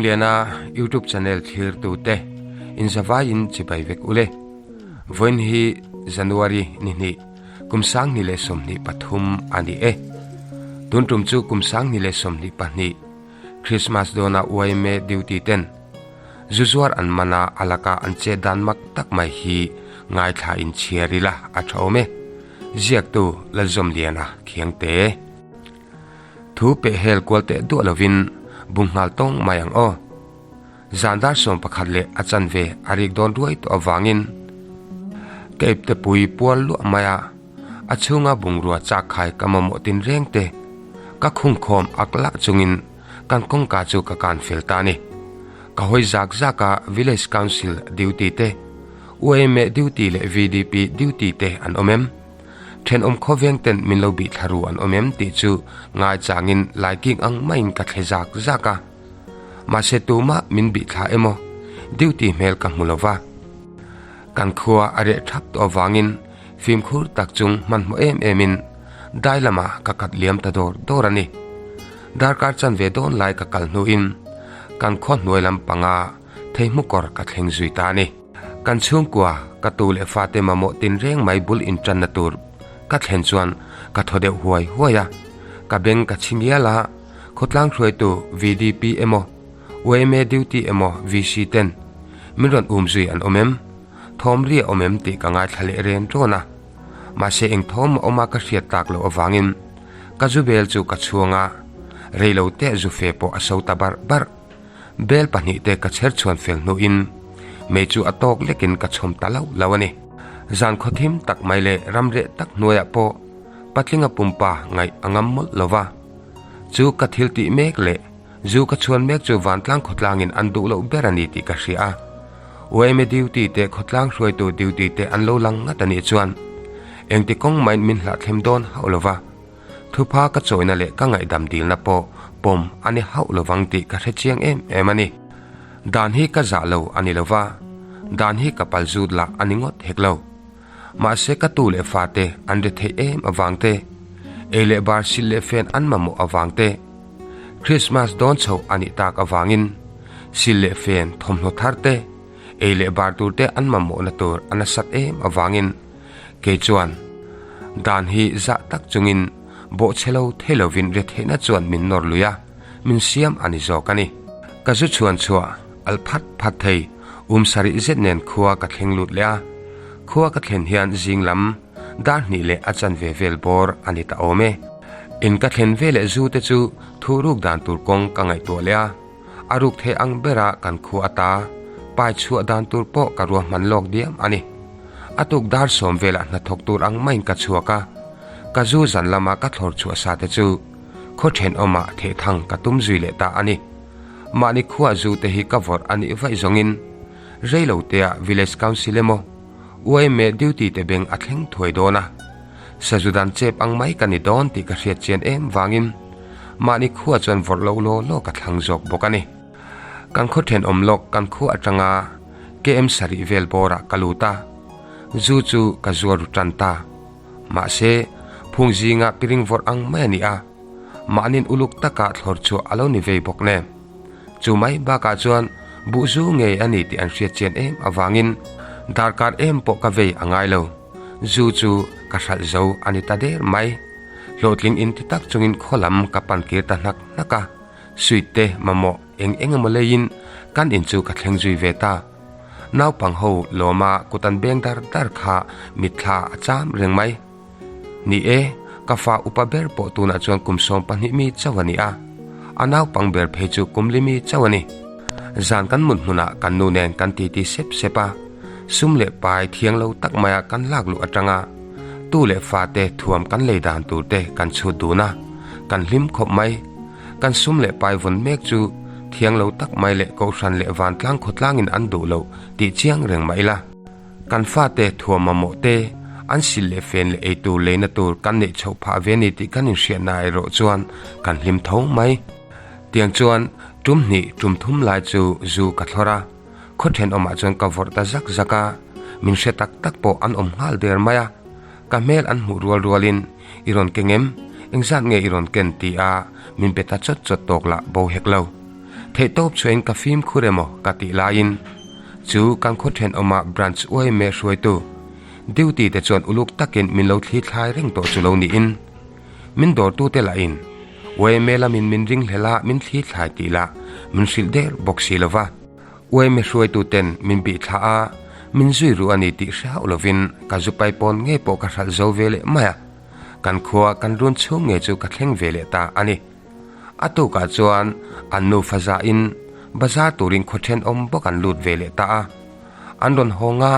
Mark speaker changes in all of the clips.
Speaker 1: Lalzawmliana YouTube channel thlirtute inzavaiin chibai vek ule. Vawiin hi January ni hnih kum 2023 a ni e. Tun tum chu kum 2022 Christmas dawna yma duty ten zu zuar an man a, a laka an chet dan mak tak mai hi ngaithla in chhiar ila a tha awm e. Ziaktu Lalzawmliana Khiangte. Thu peh hel kual teh duah lovin bu nghal tawng mai ang aw. Zan dar 11 leh a chanve a rik dawn ruai tawh avangin ka ipte pui pual luah mai a, a chhunga bungrua chak khai ka mamawh tin reng te ka khungkhawm ak lah chungin kan kawngka chu ka kan fel ta a ni. Ka hawi zak zak a Village Council duty te, UAMA duty leh VDP duty te an awm em? Thenawm khawveng ten min lo bih thla ru an awm em tih chu ngaichangin laiking ang maiin ka thle zak zak a. Mahse tumah min bih thla emaw duty hmel ka hmu lo va. Kan khua a reh thap tawh avangin fimkhur tak chung hmanhmawh em emin dai lamah ka kat liam ta dawr dawr a ni. Darkar chanve dawn lai ka kal hnuin kan khaw hnuai lam panga theihmukawr ka thleng zui ta a ni. Kan chhungkua, ka tu leh fate mamawh tinreng mai bul intanna tur ka thlen chuan ka thaw deuh huai huai a, ka beng ka chhi ngial a, khawtlang hruaitu VDP emaw, yma duty emaw VC ten min rawn um zui an awm em? Thawm ri a awm em tih ka ngaithla leh ren rawn a, mahse eng thawm a awm a ka hriat tak loh avangin ka zu bel chu ka chhuang a, reilo te zu fe pawh a so ta barh barh. Bel pahnihte ka chher chhuan fel hnuin mei chu a tawk lekin ka chhawm ta lo lo a ni. Zan khaw thim tak mai leh ram reh tak hnuaiah pawh patlinga pumpa ngaih a ngam mawlh lo va. Chu ka thil tih mek leh zu ka chhuan mek chu vantlang khawtlangin an duh loh ber a ni tih ka hria a. Yma duty te khawtlang hruaitu duty te an lo lang ngat a nih chuan engti kawng maiin min hlahthlem dawn hauh lo va. Thupha ka chawina leh ka ngaihdam dilna pawh pawm a ni hauh lovang tih ka hre chiang em em a ni. Dan hi ka zah lo a ni lova, dan hi ka pal zut lah a ni ngawt hek lo. Mahse ka tu leh fate an ri theih em avang te, ei leh bar sil leh fen an mamawh avang te, Krismas dawn chhoh a nih tak avangin sil leh fen thawmhnaw thar te, ei leh bar tur te an mamawhna tur a nasat em avangin Kei chuan, Dan hi zah tak chungin bawhchhe lo thei lovin retheihna chuan min nawr lui a, min siam a ni zawk a ni. Ka zu chhuan chhuah alh phat phat thei, um sarih zet nen khua ka thleng lut leh a. Khua ka thlen hian zing lam dar hnih leh a chanve vel bawr a ni ta awm e. In ka thlen ve leh zu te chu thu ruk dan tur kawng ka ngaihtuah leh a, a ruk thei ang bera kan khua ata pai chhuah dan tur pawh ka ruahman lawk diam a ni. A tuk dar sawm velah hnathawk tur ang maiin ka chhuak a, ka zu zan lama ka thlawr chhuah sa te chu khaw thenawmah thehthang ka tum zui leh ta a ni. Mahni khua zu te hi ka vawrh a nih vaih zawngin reilotea Village Council emaw yma duty te beng a thleng thuai dawn a, sazu dan chep ang mai ka ni dawn tih ka hriat chian em vangin mahni khua chuan vawrh loh law law ka thlang zawk bawk a ni. Kan khaw thenawm lawk kan khua atanga KM sarih vel bawrah ka lut a, zu chu ka zuar ru tan ta. Mahse, phung zinga piring vawrh ang mai a ni a, mahnin uluk taka thlawr chhuah a lo ni vei bawk nen. Chu mai bakah chuan buh zu ngei a ni tih an hriat chian em avangin darkar em pawh ka vei a ngai lo, zu chu ka hralh zo a ni ta der mai. Hlawhtling inti tak chungin khaw lam ka pan kir ta hnak hnak a. Suite te mamawh eng eng emaw leiin kan in chu ka thleng zui ve ta. Naupang ho lawma kut an beng dar dar kha mitthla a cham reng mai. Ni e, ka fa upa ber pawh tunah chuan kum 12 mi chauh a ni a, a naupang ber phei chu kum li mi chauh a ni. Zan kan mut hmunah kan nu nen kan titi sep sep a, sum leh pai thiang lo tak maia kan lak luh atanga tu leh fate thuam kan lei dan tur te kan chhut dun a, kan hlim khawp mai. Kan sum leh pai vawn mek chu thiang lo tak mai leh kohhran leh vantlang khawtlangin an duh loh tih chiang reng mah ila. Kan fate thuam mamawh te, an sil leh fen leh eitur leina tur kan neih chhoh phah ve ni tih kan inhriatna erawh chuan kan hlim tho mai. Tiang chuan tum hnih tum thum lai chu zu ka thlawr a, khaw thenawmah chuan ka vawrh ta zak zak a, min hre tak tak pawh an awm nghal der mai a. Ka hmel an hmuh rual rualin, I rawn keng em? Engzat nge i rawn ken? ti a min be ta chawt chawt tawk lah bo hek lo. Theihtawp chhuahin ka fimkhur emaw ka tih laiin chu kan khaw thenawma branch uaime hruaitu duty te chuan uluk takin min lo thli thlai reng tawh chu lo niin min dawrtute lahin uaime lamin min ringhlel a min thli thlai tih lah min hrilh der bawk si lova. Uaime hruaituten min bih thlah a, min zui ruh a ni tih hre hauh lovin ka zu paipawn ngei pawh ka hralh zo ve leh mai a, kan khua kan run chhung ngei chu ka thleng ve leh ta a ni. A tukah chuan an nufa zahin bazar turin khaw thenawm bawk an lut ve leh ta a, an rawn hawng a,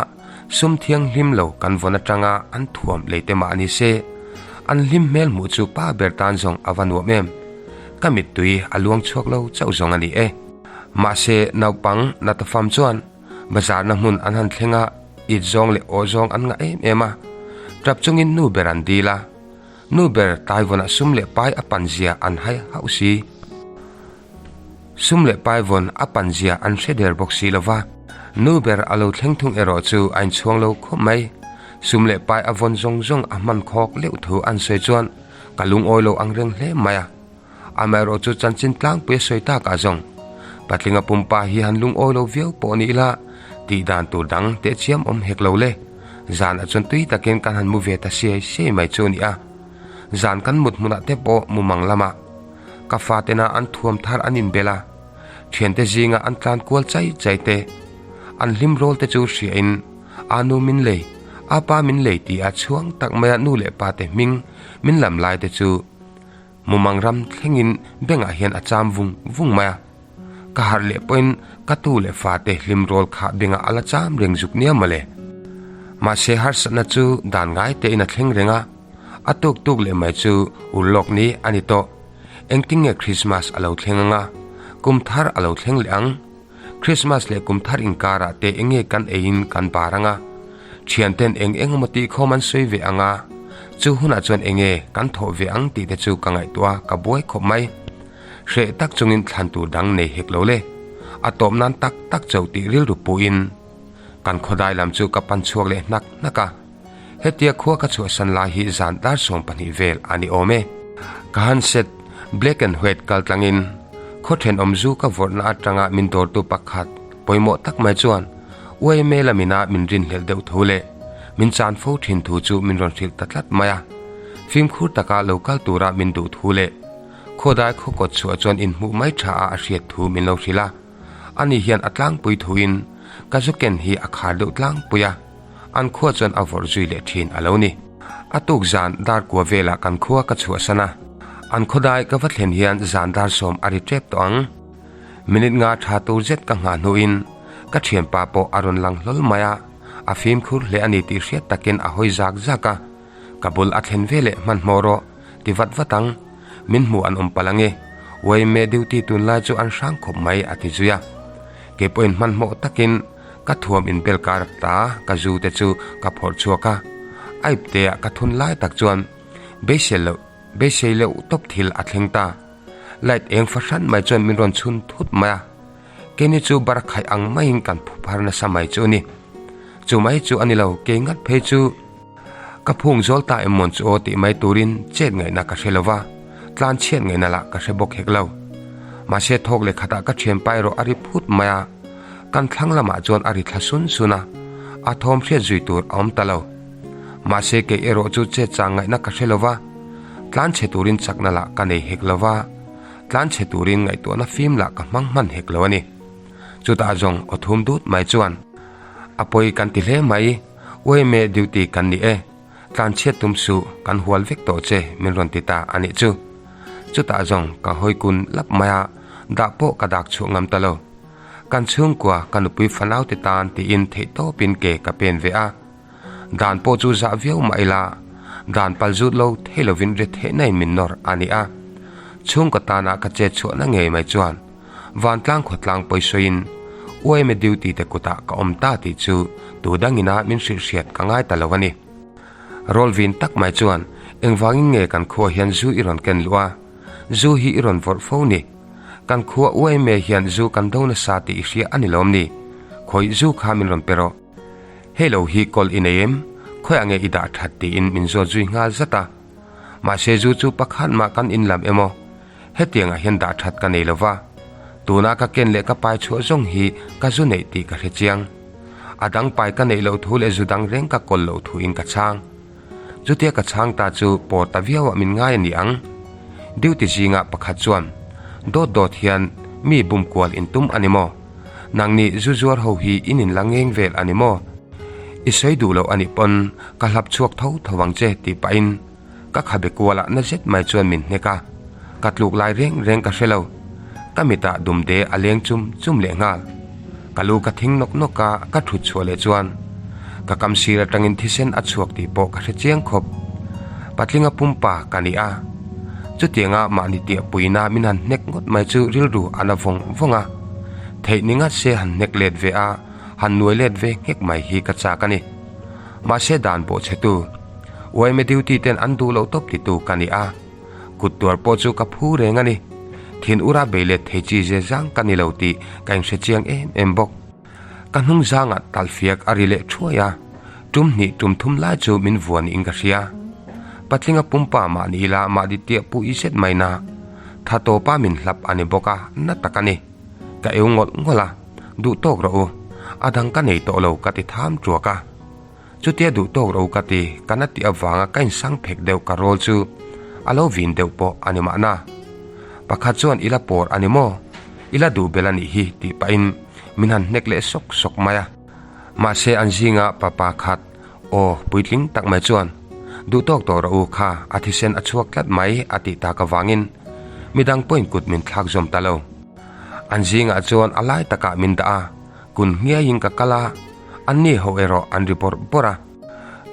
Speaker 1: sum thianghlim lo kan vawn atanga an thuam lei te mah ni se, an hlim hmel hmuh chu pa ber tan zawng a va nuam em! Ka mittui a luang chhuak lo chauh zawng a ni e. Mahse naupang Natafam chuan bazarna hmun an han thleng a, it zawng leh aw zawng an ngah em em a, tap chungin nu ber an dil a. Nu ber Taivawnah sum leh pai a pan zia an hai hauh si. Sum leh pai vawn a pan zia an hre der bawk si lo va. Nu ber a lo thleng thung erawh chu a inchhuang lo khawp mai. Sum leh pai a vawn zawng zawng a hman khawk leuh thu an sawi chuan ka lungawi lo ang reng hle mai a. Amaherawh chu chanchin tlangpui a sawi takah zawng patlinga pumpa hi han lungawi lo viau pawh ni ila tih dan tur dang tehchiam awm hek lo le. Zanah chuan tui takin kan han mu ve ta siai siai mai chu a ni a. Zan kan mut hmunah te pawh mumang lamah ka fatena an thuam thar an inbel a, thiante zinga an tlan kual chai chai te, an hlim rawl te chu hriain a nu min lei, a pa min lei tih a chhuang tak maia nu leh pa te hming min lam lai te chu Mumang ram thlengin bengah hian a cham vung vung mai a, ka harh leh pawhin ka tu leh fate hlim rawl kha bengah a la cham reng zuk nia mawle. Mahse harsatna chu dan ngai tein a thleng reng a, a tuk tuk leh mai chu urlawk ni a ni tawh. Engtin nge Krismas a lo thleng ang a, kum thar a lo thleng leh ang? Krismas leh kum thar inkarah te enge kan eiin kan bar ang a, thianten eng eng emaw tih khawm an sawi ve ang a, chu hunah chuan enge kan thawh ve ang tih te chu ka ngaihtuah a, ka buai khawp mai. Hreh tak chungin thlan tur dang nei hek lo le. A tawp nan tak tak chauh tih rilru puhin kan khawdai lam chu ka pan chhuak leh hnak hnak a. Hetia khua ka chhuahsan lai hi zan dar 20 vel a ni awm e. Ka handset black and white kal tlangin khaw thenawm zu ka vawrhna atanga min dawrtu pakhat pawimawh tak mai chuan UAMA lamina min rinhlelh deuh thu leh min chan fo thin thu chu min rawn hrilh ta tlat mai a. Fimkhur taka lo kal tura min duh thu leh khawdai khaw kawt chhuah chuan inhmuh mai tha a a hriat thu min lo hrilh a. Ani hian a tlangpui thuin ka zu ken hi a khar deuh tlangpui a. An khua chuan a vawrh zui leh thin a lo ni. A tuk zan dar kua velah kan khua ka chhuahsan a, an khawdai ka va thlen hian zan dar sawm a ri tep tawh ang. Minute nga tha tur zet ka nghah hnuin ka thianpa pawh a rawn lang hlawl mai a, a fimkhur hle a ni tih hriat takin a hawi zak zak a, ka bul a thlen veleh hmanhmawh rawh ti vat vat ang, min hmuh an awm palh ange, Uaime duty tunlai chu an hrang khawp mai a ti zui a. Keipawhin hmanhmawh takin Ka thuam inbel kar ta ka zu te chu ka phawrh chhuak a, a ipteah ka thun lai tak chuan beisei loh beisei leuh tawp thil a thleng ta. Light eng fahran mai chuan min rawn chhun thut mai a, keini chu bar khaih ang maiin kan phu phar nasa mai chu a ni. Chu mai chu a ni lo, kei ngat phei chu ka phung zawl ta em mawn chu aw tih mai turin chet ngaihna ka hre lo va, tlan chhiat ngaihna lah ka hre bawk hek lo. Mahse thawk leh khatah ka thianpa erawh a ri phut mai a. Kan thlang lamah chuan a ri thla sun sun a, a thawm hriat zui tur a awm ta lo. Mahse kei erawh chu chet chang ngaihna ka hre lo va, tlan chhe turin chakna lah ka nei hek lo va, tlan chhe turin ngaihtuahna fim lah ka hmang hman hek lo a ni. Chutah zawng aw thum dut mai chuan, A pawi kan ti hle mai, uaime duty kan ni e, tlan chhiat tum suh, kan hual vek tawh che min rawn ti ta a nih chu. Chutah zawng ka hawi kun lap mai a, dah pawh ka dak chhuah ngam ta lo. Kan chhungkua ka nupui fanaute tan tiin theihtawpin ke ka pen ve a. Dan pawh chu zah viau mah ila, dan pal zut lo thei lovin ri theihnain min nawr a ni a. Chhungkaw tana ka chet chhuahna ngei mai chuan vantlang khawtlang pawisawiin UAMA duty te kutah ka awm ta tih chu tu dangina min hrilh hriat ka ngai ta lo a ni. Rawlvin tak mai chuan engvangin nge kan khua hian zu i rawn ken luh a, zu hi i rawn vawrh fo ni? Kan khua uaime hian zu kan do nasa tih i hria a ni lawm ni? Khawih zu kha min rawn pe rawh. Hei lo hi kawl i nei em? Khawiah nge i dah that tiin min zawt zui nghal zat a. Mahse zu chu pakhat mah kan in lam emaw? Hetiangah hian dah that ka nei lo va. Tuna ka ken leh ka pai chhuah zawng hi ka zu neih tih ka hre chiang. A dang pai ka neih loh thu leh zu dang reng ka kawl loh thuin ka chhang. Chutia ka chhang ta chu pawr ta viauah min ngai a ni ang. Duty zingah pakhat chuan, Dawt dawt hian mi bum kual in tum a ni maw? Nangni zu zuar ho hi in inla ngeng vel a ni maw? I sawi duh loh a nih pawn ka hlap chhuak tho tho ang che tih pahin ka khabe kualah na zet mai chuan min hnek a, ka tluk lai reng reng ka hre lo. Ka mitah dumde a leng chum chum leh nghal. Ka lu ka thing nawk nawk a, ka thut chhuah leh chuan ka kam sir atangin thisen a chhuak tih pawh ka hre chiang khawp. Patlinga pumpa ka ni a, chutianga mahni tiah puina min han hnek ngawt mai chu rilru a na vawng vawng a, theih ni ngat se han hnek let ve a, han nuai let ve nghek mai hi ka chak a ni. Mahse dan pawh chhetu yma duty ten an duh loh tawp titu ka ni a, kut tuar pawh chu ka phu reng a ni. Thin ura bei let thei chi ze zang ka ni lo tih ka inhre chiang em em bawk. Ka hnung zangah talfiak a ri leh thuai a, tum hnih tum thum lai chu min vua niin ka hria. Patlinga pumpa mahni ila mahni tiah pu i zet mai na, tha tawpa min hlap a ni bawk a, na tak a ni. Ka eu ngawlh ngawlh a, duh tawk rawh u, a dang ka nei tawh lo ka ti tham tuak a. Chutia duh tawk rawh u ka ti, ka na tih avanga ka insang phek deuh ka rawl chu a lo vin deuh pawh a ni mahna. Pakhat chuan i la pawr a ni maw? I la duh bel a nih hi tih pahin min han hnek leh sawk sawk mai a. Mahse an zinga papa khat aw puitling tak mai chuan duh tawk tawh rawh u kha a thisen a chhuak tlat mai a tih tak avangin midang pawhin kut min thlak zawm ta lo. An zingah chuan a lai takah min dah a, kun hmiaiin ka kal a, anni ho erawh an ri bawrh bawrh a.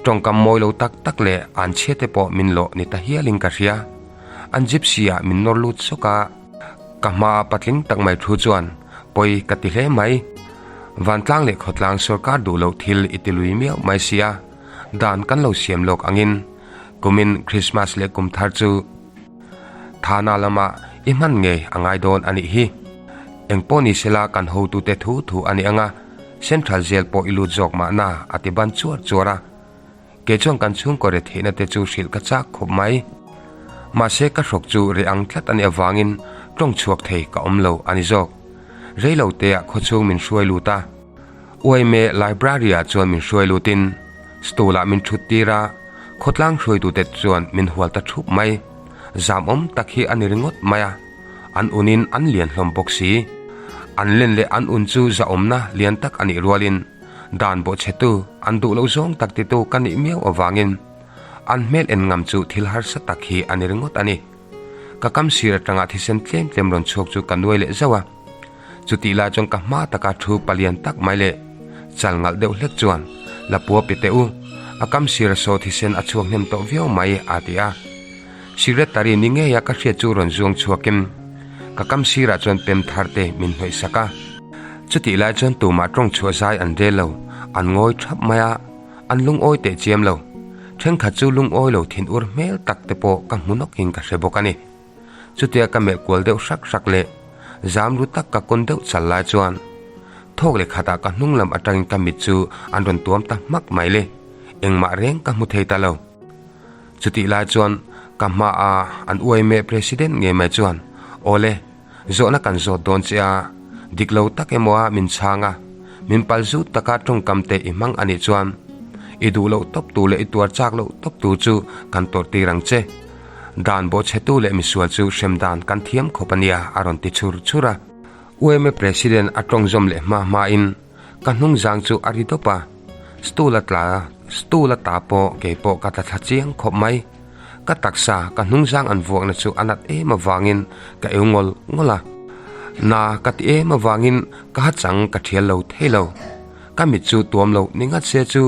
Speaker 1: Tawngkam mawi lo tak tak leh an chhia te pawh min lawh ni ta hialin ka hria. An gypsy ah min nawr lut sawk a, ka hmaa patling tak mai thu chuan pawi ka ti hle mai. Vantlang leh khawtlang sorkar duh loh thil i ti lui miau mai sia, dan kan lo siam lawk angin kumin Christmas leh kum thar chu Thana lamah i hman ngei a ngai dawn a nih hi. Engpawh ni sela kan hotute thu thu a ni ang a, Central Jail pawh i lut zawk mahna a ti ban chuar chuar a. Kei chuan kan chhungkaw re theihna te chu hrilh ka chak khawp mai. Mahse ka hrawk chu reh ang tlat a nih avangin tawng chhuak thei ka awm lo a ni zawk. Rei lo teah khawchhung min hruai lut a. Uaime library ah chuan min hruai lutin stool ah min thut tir a, khawtlang hruaitute chuan min hual ta thup mai. Zamawm tak hi a ni ringawt mai a, an unin an lian hlawm bawk si. An len leh an un chu zahawmna lian tak a nih rualin dan bawhchhetu an duh loh zawng tak titu ka nih miau avangin an hmel en ngam chu thil harsa tak hi a ni ringawt a ni. Ka kam sir atanga thisen tlem tlem rawn chhuak chu ka nuai leh zauh a. Chutih lai chuan ka hma taka thu palian tak mai leh chal ngalh deuh hlek chuan, La pua pe teh u, a kam sir a saw thisen a chhuak hnem tawh viau mai, a ti a. Secretary ni ngeia ka hriat chu rawn zuang chhuakin ka kam sirah chuan pem thar te min hnawih sak a. Chutih lai chuan tumah tawng chhuah zai an rel lo, an ngawi thap mai a, an lungawi teh chiam lo. Thenkhat chu lungawi lo thin ur hmel tak te pawh ka hmu nawkin ka hre bawk a ni. Chutia ka melh kual deuh hrak hrak leh zam ru tak ka kawn deuh chal lai chuan thawk leh khatah ka hnung lam atangin ka mit chu an rawn tuam ta hmak mai le, engmah reng ka hmu thei ta lo. Chutih lai chuan ka hmaah an uaime President ngei mai chuan, Awle, zawhna kan zawt dawn che a, dik lo tak emaw a min chhang a, min pal zut taka tawngkam te i hmang a nih chuan i duh loh tawp tu leh i tuar chak loh tawp tu chu kan tawrh tir ang che. Dan bawhchhetu leh misual chu hrem dan kan thiam khawp a nia a rawn ti chhur chhur a. UMA President a tawng zawm leh hma hmain ka hnung zang chu a ri dawp a, stool a tla stool a ta pawh kei pawh ka tla thla chiang khawp mai. Ka taksa ka hnung zang an vuakna chu a nat em avangin ka eu ngawl ngawl a. Na ka ti em avangin ka ha chang ka thial lo thei lo. Ka mit chu tuam lo ni ngat se chu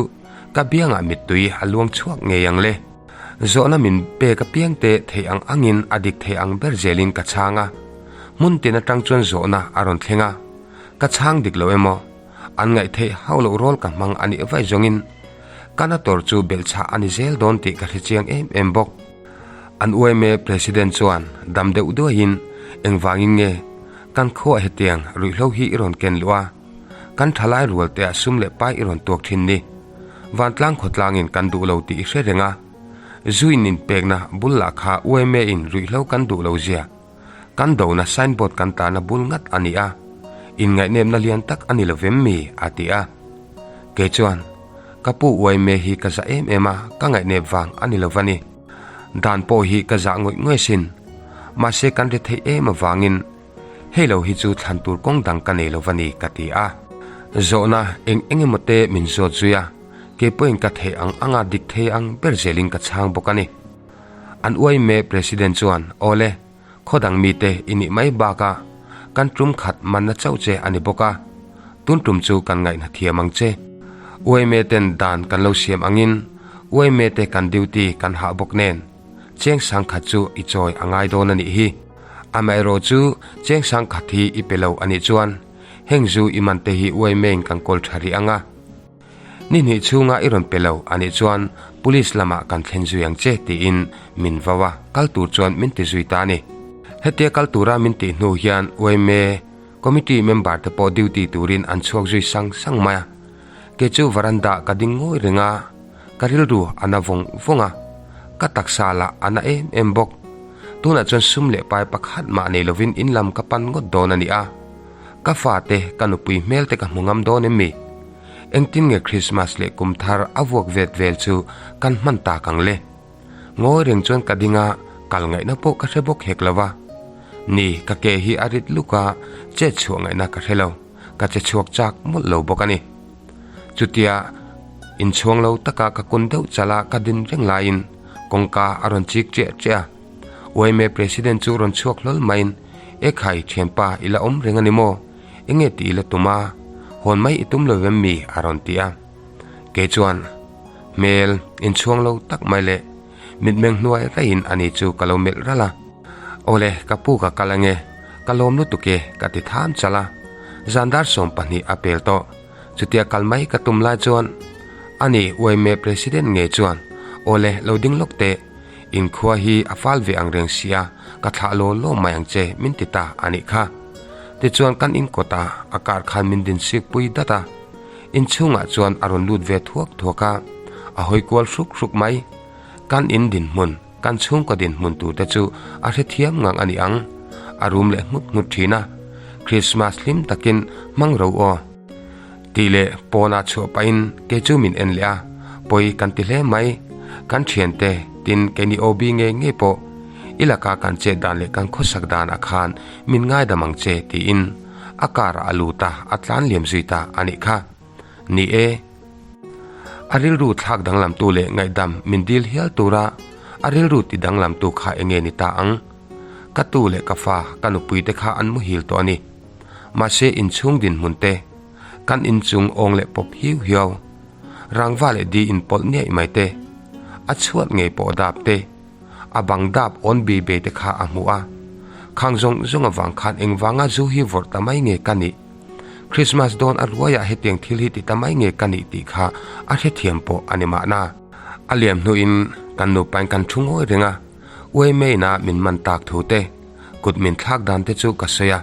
Speaker 1: ka biangah mittui a luang chhuak ngei ang le. Zawhna min pek apiang te theih ang angin a dik thei ang ber zelin ka chhang a. Hmun tin atang chuan zawhna a rawn thleng a. Ka chhang dik lo emaw? An ngaih theih hauh loh rawl ka hmang a nih vaih zawngin ka na tawr chu belhchhah a ni zel dawn tih ka hre chiang em em bawk. An yma President chuan dam deuh duaiin engvangin nge kan khuaah hetiang ruihhlo hi i rawn ken luh a, kan thalai rual te ah sum leh pai i rawn tuak thin ni. Vantlang khawtlangin kan duh lo tih i hre reng a, zuin inpekna bul lah kha yma in ruihhlo kan duh lo zia. Kan dona signboard kan tarna bul ngat a ni a, inngaihnepna lian tak a ni lo vem mi? a ti a. Kei chuan, Ka pu uaime hi ka zah em em a, ka ngaihnep vang a ni lo va ni. Dan pawh hi ka zah ngawih ngawih sin. Mahse kan ri theih em avangin hei lo hi chu thlan tur kawng dang ka nei lo va ni ka ti a. Zawhna eng eng emaw te min zawt zui a, kei pawhin ka theih ang anga dik thei ang ber zelin ka chhang bawk a ni. An uaime President chuan, Awle, Khaw dang mite i nih mai bakah kan tum khat manna chauh che a ni bawk a, tun tum chu kan ngaihna thiam ang che. Uaime ten dan kan lo siam angin uaime te kan duty kan hah bawk nen cheng sangkhat chu i chawi a ngai dawn a nih hi. Amaherawh chu cheng sangkhat hi i pe lo a nih chuan heng zu i man te hi uaime in kan kawl tha rih ang a. Ni hnih chhunga i rawn pe lo a nih chuan Police lamah kan thlen zui ang che tiin min vau a, kal tur chuan min ti zui ta a ni. Hetia kal tura min tih hnu hian yma Committee member te pawh duty turin an chhuak zui sang sang mai a. Kei chu veranda ka ding ngawi reng a, ka rilru a na vawng vawng a, ka taksa lah a na em em bawk. Tunah chuan sum leh pai pakhat mah nei lovin in lam ka pan ngawt dawn a ni a. Ka fate, ka nupui hmel te ka hmu ngam dawn em mi? Engtin nge Christmas leh kum thar a vuak vet vel chu kan hman tak ang le? Ngawi reng chuan ka ding a, kal ngaihna pawh ka hre bawk hek lo va. Ni, ka ke hi a rit luk a, chet chhuah ngaihna ka hre lo, ka che chhuak chak mawlh lo bawk a ni. Chutia inchhuang lo taka ka kun deuh chala ka din reng laiin kawngka a rawn chik ṭiah ṭiah a. Yma President chu rawn chhuak hlawl maiin, Ekhai, ṭhianpa, i la awm reng a ni maw? Enge tih i la tum a? Hawn mai i tum lo vem mi? a rawn ti a. Kei chuan, Hmel, inchhuang lo tak mai leh mitmeng hnuai raiin ani chu ka lo melh ralh a. Awle, ka pu ka kal ange, ka lawm lutuk e, ka ti tham chal a. Zan dar 20 a pel tawh. Chutia kal mai ka tum lai chuan, Ani, yma President ngei chuan, Awle, lo ding lawk teh. Inkhua hi a fal ve ang reng sia, ka thlah law law mai ang che min ti ta a nih kha. Tichuan kan in kawtah a kar khan min din sik pui dat a. Inchhungah chuan a rawn lut ve thuak thuak a, a hawi kual hruk hruk mai. Kan in dinhmun, kan chhungkaw dinhmun tur te chu a hrethiam ngang a ni ang. A rum leh nghut nghut thin a. Christmas hlim takin hmang ro aw. Tih leh pawnah chhuah pahin kei chu min en leh a, pawi kan ti hle mai. Kan thiante, tin keini OB ngei ngei pawh i laka kan chet dan leh kan khawsak danah khan min ngaidam ang che tiin a car ah a lut a, a tlan liam zui ta a nih kha. Ni e, a rilru thlak danglamtu leh ngaihdam min dil hial tura a rilru ti danglamtu kha enge ni ta ang? Ka tu leh ka fa, ka nupui te kha an muhil tawh a ni. Mahse inchhung dinhmun te, kan inchung awng leh pawp hiu hiau, rangva leh di inpawlh niaih mai te, a chhuat ngei pawh dap te, a bang dap awn bi bei te kha a hmu a. Khang zawng zawng avang khan engvanga zu hi vawrh ta mai nge ka nih? Christmas dawn a ruaiah hetiang thil hi ti ta mai nge ka nih tih kha a hrethiam pawh a ni mahna. A liam hnuin kan nupain kan thu ngawi reng a, Uaimeiin a min man tak thu te, Kut min thlak dan te chu ka sawi a.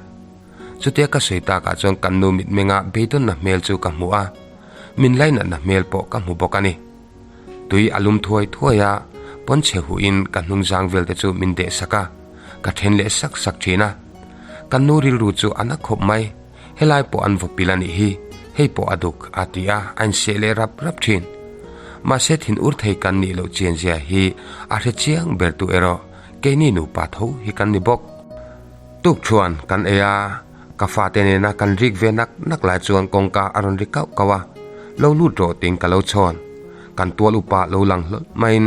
Speaker 1: Chutia ka sawi takah chuan kan nu mitmenga beidawnna hmel chu ka hmu a, min lainatna hmel pawh ka hmu bawk a ni. Tui a lum thuai thuai a, pawnchhe huhin ka hnung zang vel te chu min deh sak a, ka then leh sak sak thin a. Kan nu rilru chu a na khawp mai, helai pawh an vaw pil a nih hi, hei pawh a duk a ti a, a inseh leh rap rap thin. Mahse thin ur thei kan nih loh chianzia hi a hre chiang ber tu erawh Keini nupa tho hi kan ni bawk. Tuk chuan kan ei a, ka fate nena kan rik ve nak nak lai chuan kawngka a rawn ri kauh kauh a, lo lut rawh tiin ka lo chhawn. Kan tual upa lo lang hlawlh maiin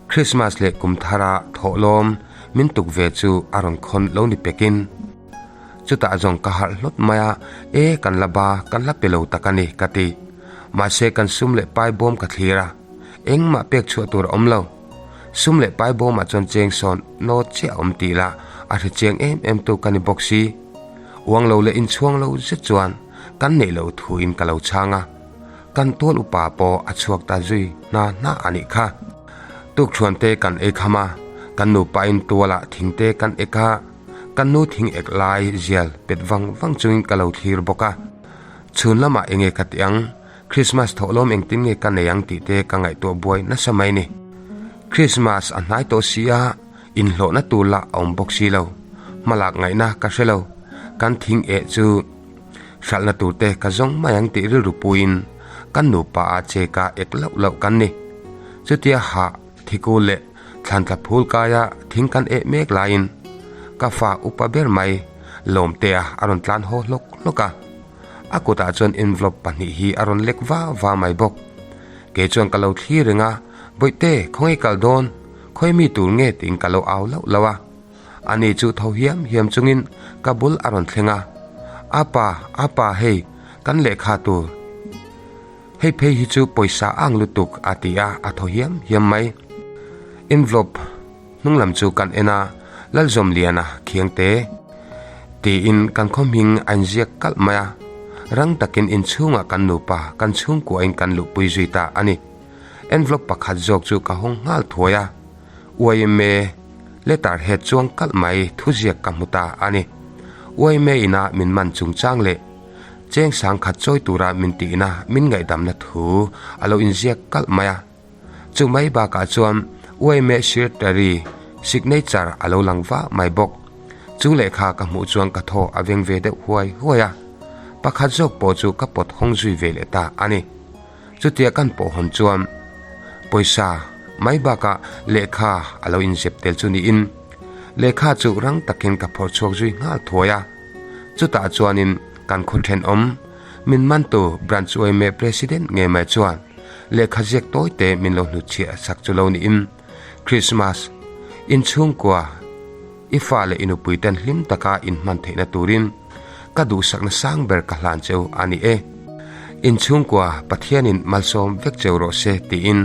Speaker 1: Christmas leh kum thara thawhlawm min tuk ve chu a rawn khawn lo ni pekin. Chutah zawng ka harh hlawt mai a, e kan la ba, kan la pe lo tak a ni ka ti. Mahse kan sum leh pai bawm ka thlir a, engmah pek chhuah tur a awm lo. Sum leh pai bawmah chuan cheng sawn nawt chiah a awm tih lah a hre chiang em em tu ka ni bawk si. Uang lo leh inchhuang lo zet chuan kan neih loh thuin ka lo chhang a. Kan tual upa pawh a chhuak ta zui hna hna a nih kha. Tukthuan te kan ei kham a, kan nupain tualah thing te kan ek a, kan nu thing ek lai zial pet vang vang chungin ka lo thlir bawk a. Chhun lamah enge ka ti ang? Christmas thawhlawm engtin nge ka nei ang tih te ka ngaihtuah buai nasa mai ni. Christmas a hnai tawh si a, Inhlawhna tur lah a awm bawk si lo. Hmalak ngaihna ka hre lo. Kan thing eh chu hralhna tur te ka zawng mai ang tih rilru puiin kan nupa ah che ka ek loh loh kan ni. Chutia hah thikul leh thlantla phul kaia thing kan eh mek laiin ka fa upa ber mai Lawmtea a rawn tlan haw hlawk hlawk a. A kutah chuan envelope pahnih hi a rawn lek va va mai bawk. Kei chuan ka lo thlir reng a, Bawihte, khawnge kal dawn? Khawi mi tur nge tiin ka lo au lauh lauh a. Ani chu tho hiam hiam chungin ka bul a rawn thleng a, Apa, apa hei, kan lehkha tur. Hei phei hi chu pawisa ang lutuk a ti a, a thaw hiam hiam mai. Envelope hnung lam chu kan en a, Lalzawmliana Khiangte tiin kan khaw hming a inziak kalh mai a, rang takin inchhungah kan nupa kan chhungkuain kan luhpui zui ta a ni. Envelope pakhat zawk chu ka hawng nghal thuai a, YMA letter head chuang kalh mai thuziak ka hmu ta a ni. YMA ina min man chungchang leh Cheng sangkhat chawi tura min tihna min ngaihdamna thu a lo inziak kalh mai a. Chu mai bakah chuan yma Secretary signature a lo lang vah mai bawk. Chu lehkha ka hmuh chuan ka thaw a veng ve deuh huai huai a. Pakhat zawk pawh chu ka pawt hawng zui ve leh ta a ni. Chutia kan pawh hawn chuan pawisa mai bakah lehkha a lo inzep tel chu niin lehkha chu rang takin ka phawrh chhuak zui nghal thuai a. Chutah chuanin kan khaw thenawm min mantu Branch yma President ngei mai chuan lehkha ziak tawi te min lo hnutchhiah sak chu lo niin Christmas inchhungkua i fa leh i nupui ten hlim taka inhman theihna turin ka duhsakna sang ber ka hlan cheu a ni e. Inchhungkua Pathianin malsawm vek cheu rawh se tiin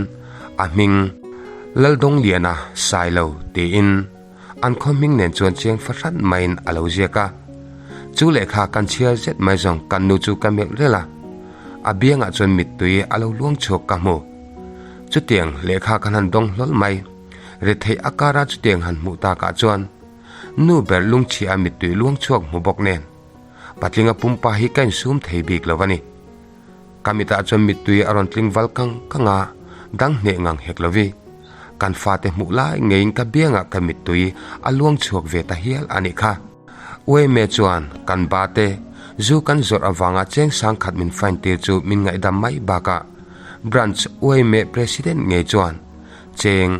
Speaker 1: a hming Laldawngliana Sailo tiin an khaw hming nen chuan chiang fahran maiin a lo ziak a. Chu lehkha kan chhiar zet mai zawng kan nu chu ka melh rel a, a biangah chuan mittui a lo luang chhuak ka hmu. Chutiang lehkha kan han dawng hlawl mai. Retheih a kara chutiang han hmuh takah chuan nu ber lungchhia mittui luang chhuak hmu bawk nen patlinga pumpa hi ka insum thei bik lo a ni. Ka mitah chuan mittui a rawn tling val kang kang a, dang hneh ngang hek lovi. Kan fate hmuh lai ngeiin ka biangah ka mittui a luang chhuak ve ta hial a nih kha. Uaime chuan kan ba te zu kan zawrh avanga cheng sangkhat min fine tir chu min ngaihdam mai bakah Branch Uaime President ngei chuan Cheng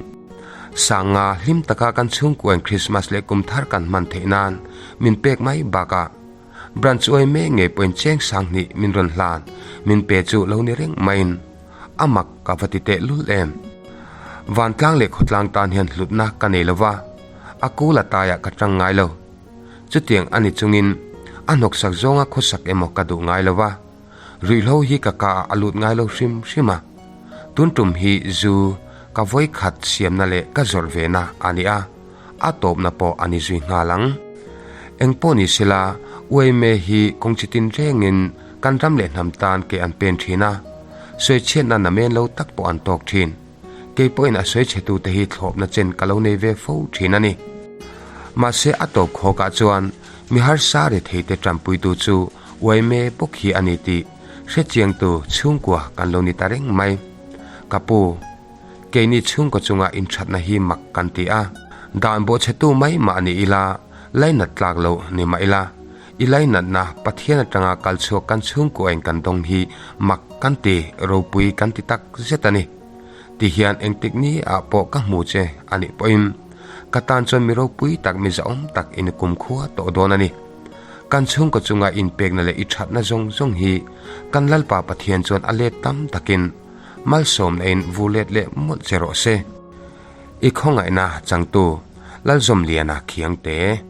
Speaker 1: Sanga hlim taka kan chhungkuain Krismas leh kum thar kan hman theih nan min pek mai bakah Branch uaime ngei pawhin cheng sanghnih min rawn hlan min pe chu lo ni reng maiin a mak ka va ti teh lul em. Vantlang leh khawtlang tan hian hlutna ka nei lova, a kul a taiah ka tang ngai lo. Chutiang a ni chungin a hnawksak zawnga khawsak emaw ka duh ngai lova. Ruihhlo hi ka ka ah a lut ngai lo hrim hrim a, tun tum hi zu ka vawi khat siamna leh ka zawrh ve na a ni a, a tawpna pawh a ni zui nghal ang. Eng pawh ni sela, uaime hi kawng chi tin rengin kan ram leh hnam tan ke an pen thin a, sawichhiatna namen lo tak pawh an tawk thin. Kei pawhin a sawichhetute hi thlawpna chen ka lo nei ve fo thin a ni. Mahse a tawp khawkah chuan mi harsa retheite tanpuitu chu uaime bawk hi a ni tih hrechiangtu chhungkua kan lo ni ta reng mai. Ka pu, keini chhungkaw chunga inthatna hi mak kan ti a, dan bawhchhetu mai mah ni ila, lainat tlak loh ni mah ila, I lainatna Pathian atanga kal chhuak kan chhungkuain kan dawng hi mak kan ti, ropui kan ti tak zet a ni. Ti hian engtik ni ah pawh ka hmu che a nih pawhin ka tan chuan mi ropui tak mi zahawm tak i ni kumkhua tawh dawn a ni. Kan chhungkaw chunga inpekna leh i thatna zawng zawng hi kan Lalpa Pathian chuan a let tam takin malsawmna in vu let leh mawlh che rawh se. I khawngaihna changtu Lalzawmliana Khiangte.